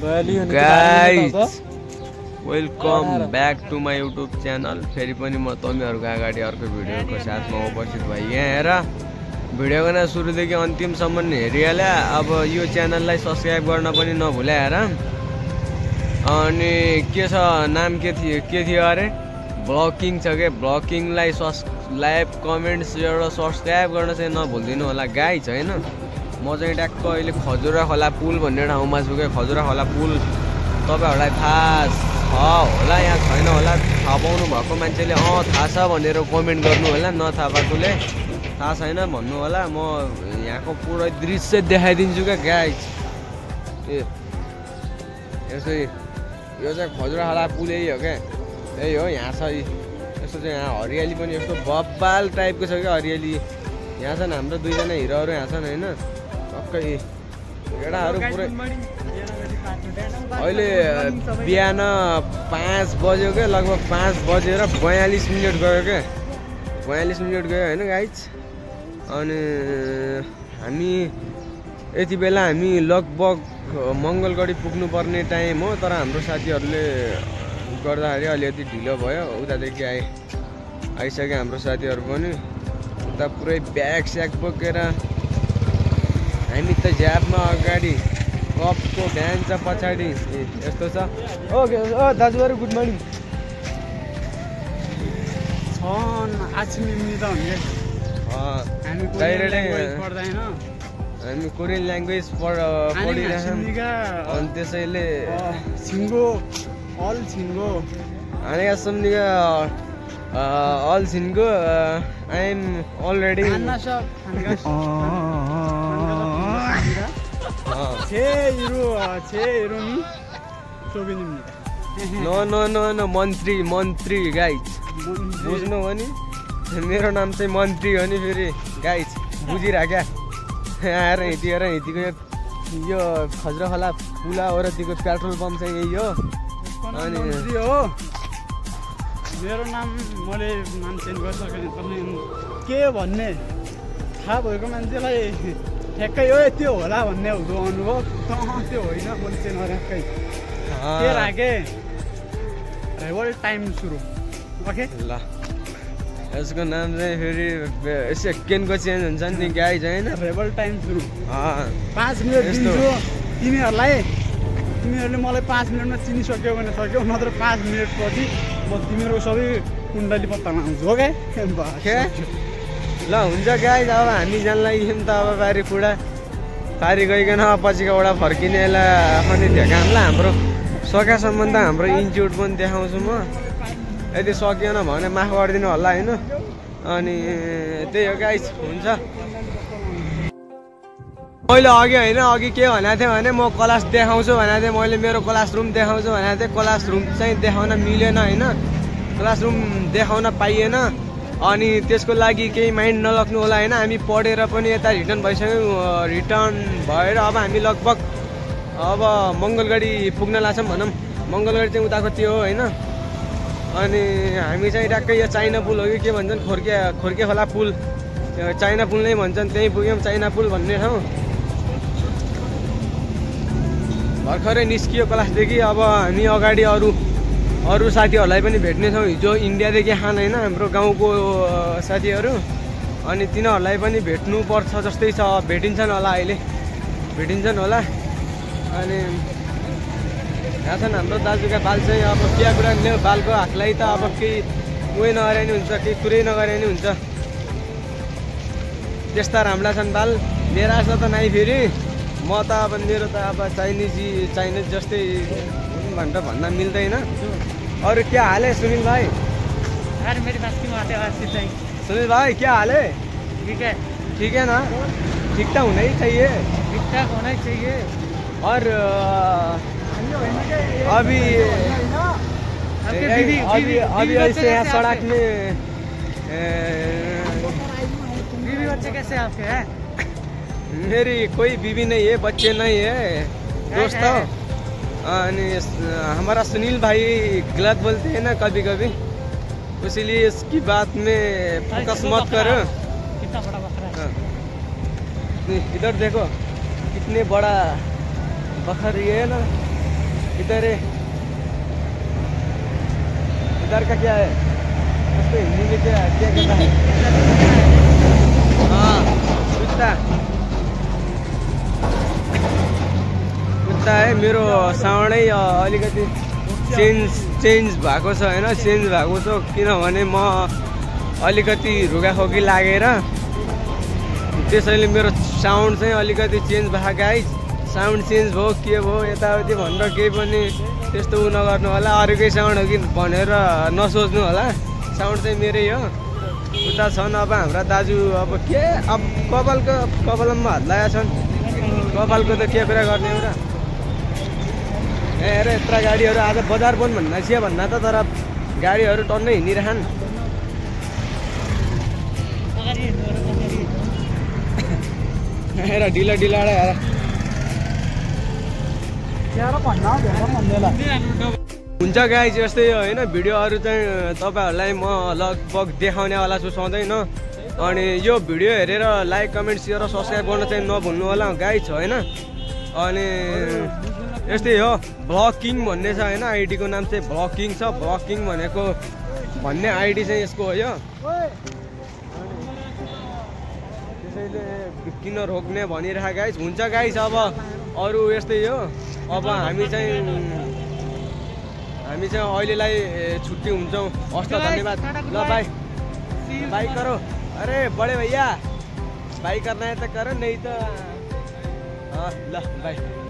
Guys welcome back to my YouTube channel. फेरि पनि म तपाईँहरूको अगाडि अर्को भिडियोको साथमा उपस्थित भएँ। यहाँ हेर भिडियोको न सुरुदेखि अन्तिमसम्म हेरिहाल्या। अब यो च्यानललाई सब्सक्राइब गर्न पनि नभुल्या हेर। अनि के छ नाम के थियो अरे ब्लगिङ छ के, ब्लगिङलाई लाइक कमेन्ट एउटा सब्सक्राइब गर्न चाहिँ नभुलिदिनु होला गाइज हैन। म चाहिँ ट्याक्क अहिले खजुरा खोला पुल भन्ने ठाउँमा छु के। खजुरा खोला पुल तपाईहरुलाई थाहा छ होला या छैन होला, थाहा पाउनु भएको मान्छेले थाहा छ भनेर कमेन्ट गर्नु होला, नथाहा भएकोले थाहा छैन भन्नु होला। म यहाँको पुरै दृश्य देखाइदिन्छु क्या गाइज। यसो यो चाहिँ खजुरा खोला पुल यही हो क्या, यही हो। यहाँ छ यस्तो चाहिँ यहाँ हरियाली पनि यस्तो बब्बाल टाइपको छ क्या हरियाली। यहाँ छन् हाम्रो दुईजना हिरोहरू यहाँ छन् होइन। टक्कै केटाहरू पुरै अहिले बिहान 5 बज्यो क्या, लगभग 5 बजेर 42 मिनट गयो क्या, 42 मिनट गयो होइन गाइज। अनि हामी यति बेला हामी लगभग मङ्गलगढी पुग्नुपर्ने टाइम हो, तर हाम्रो साथीहरूले गर्दाखेरि अलिकति ढिलो भयो। उतादेखि आइसक्यो हाम्रो साथीहरू पनि। उता पुरै ब्याग स्याग बोकेर हामी त झ्यापमा अगाडि, कपको भ्यान छ पछाडि। यस्तो छ। ओके दाजुहरू गुड मर्निङ। हामी कोरियन ल्याङ्ग्वेज पढिरहेछौँ अनि त्यसैले अल छिन्गो आई एम अलरेडी नो मन्त्री गाइज बुझ्नु हो नि, मेरो नाम चाहिँ मन्त्री हो नि फेरि गाइज, बुझिराख्या। आएर हिँडिको यो खजुरा खोला पुला वरतिको पेट्रोल पम्प चाहिँ यही हो। अनि मेरो नाम मैले नाम चेन्ज गरिसकेँ, के भन्ने थाहा भएको मान्छेलाई ठ्याक्कै हो त्यो होला भन्ने हुँदो अनुभव। त्यो होइन मैले चेन्ज गरेँ के राखेँ रेबल टाइम सुरु। ओके ल यसको नाम चाहिँ फेरि सेकेन्डको चेन्ज हुन्छ नि गाइज होइन। रेबल टाइम सुरु 5 मिनट दिन्छु तिमीहरूले मलाई 5 मिनटमा चिनिसक्यो भने सक्यो, नत्र 5 मिनट पछि म तिमीहरूको सबै कुण्डली पत्ता लगाउँछु। ओके ल हुन्छ गाइज। अब हामी जानलाई त अब पारी गइकन पछिको एउटा फर्किनेलाई पनि देखाउँला। हाम्रो सखा सम्बन्ध हाम्रो इन्स्टिट्युट पनि देखाउँछु म। यदि सकिएन भने माफ गरिदिनु होला होइन। अनि त्यही हो गाइज हुन्छ। मैले अघि के भनेको थिएँ भने म क्लास देखाउँछु भनेको थिएँ, मैले मेरो क्लासरुम देखाउँछु भनेको थिएँ। क्लासरुम चाहिँ देखाउन मिलेन होइन, क्लासरुम देखाउन पाइएन। अनि त्यसको लागि केही माइन्ड नलग्नु होला होइन। हामी पढेर पनि यता रिटर्न भइसक्यौँ, रिटर्न भएर अब हामी लगभग अब मङ्गलगढी पुग्न लाग्छौँ भनौँ। मङ्गलगढी चाहिँ उताको त्यो हो होइन। अनि हामी चाहिँ ट्याक्कै यो चाइना पुल हो कि के भन्छन्, खोर्के खोला पुल, चाइना पुल नै भन्छन्, त्यहीँ पुग्यौँ चाइना पुल भन्ने ठाउँ। भर्खरै निस्कियो क्लासदेखि। अब हामी अगाडि अरू साथीहरूलाई पनि भेट्नेछौँ। हिजो इन्डियादेखि आएन होइन हाम्रो गाउँको साथीहरू, अनि तिनीहरूलाई पनि भेट्नुपर्छ जस्तै छ। भेटिन्छन् होला अहिले, भेटिन्छन् होला। अनि यहाँ छन् हाम्रो दाजुका बाल चाहिँ अब क्या कुरा नि बालको हातलाई त अब केही उयो नगरे नि हुन्छ, केही कुरै नगरे नि हुन्छ। त्यस्ता राम्रा छन् बाल। मेरो जस्तो त नाइ फेरि। म त अब मेरो त अब चाइनिज जस्तै भनेर भन्न मिल्दैन। अरू क्या हाल है सुनील भाई? सुनील भाई क्या हाल है? ठीक है ना? ठीक ठाक होना ही चाहिए, ठीक ठाक होना ही चाहिए। और अभी ऐसे यहाँ सड़क में बीवी बच्चे कैसे आपके हैं? मेरी कोई बीवी नहीं है, बच्चे नहीं है, दोस्त हो। हमारा सुनील भाई गलत बोलते हैं ना कभी कभी, इसीलिए इसकी बात में फोकस मत करो। कितना बड़ा बकरा है। इधर देखो कितने बड़ा बकरी है ना, इधर है, इधर का क्या है? उसको हिंदी में क्या कहता है? हाँ, कुत्ता है। मेरो साउन्डै अलिकति चेन्ज भएको छ होइन, चेन्ज भएको छ किनभने म अलिकति रुगाखोकी लागेर, त्यसैले मेरो साउन्ड चाहिँ अलिकति चेन्ज भएको गाइस। साउन्ड चेन्ज भयो के भयो यताउति भनेर केही पनि त्यस्तो उ नगर्नु होला, अरूकै साउन्ड हो कि भनेर नसोच्नु होला। साउन्ड चाहिँ मेरै हो। उता छन् अब हाम्रा दाजु, अब के अब कपालमा हात लगाएका छन्। कपालको त के कुरा गर्ने एउटा। हेर यत्रा गाडीहरू आज बजार बन्द भन्दा त, तर गाडीहरू टन्नै हिँडिरहन्। हेर ढिला हेर हुन्छ गाइस, यस्तै हो होइन। भिडियोहरू चाहिँ तपाईँहरूलाई म लगभग देखाउनेवाला छु सधैँ न। अनि यो भिडियो हेरेर लाइक कमेन्ट सेयर र सब्सक्राइब गर्न चाहिँ नभुल्नु होला गाइस होइन। अनि यस्तै हो, भ्लगिङ भन्ने छ होइन, आइडीको नाम चाहिँ भ्लगिङ छ। भ्लगिङ भन्ने आइडी चाहिँ यसको हो यो। त्यसैले किन रोक्ने भनिरहेको गाइस। हुन्छ गाइस, अब अरू यस्तै हो। अब हामी चाहिँ अहिलेलाई छुट्टी हुन्छौँ। हस् त, धन्यवाद। ल बाई करो। अरे बडे भैया बाई करना है तो करो, नहीं तो हाँ ल बाई।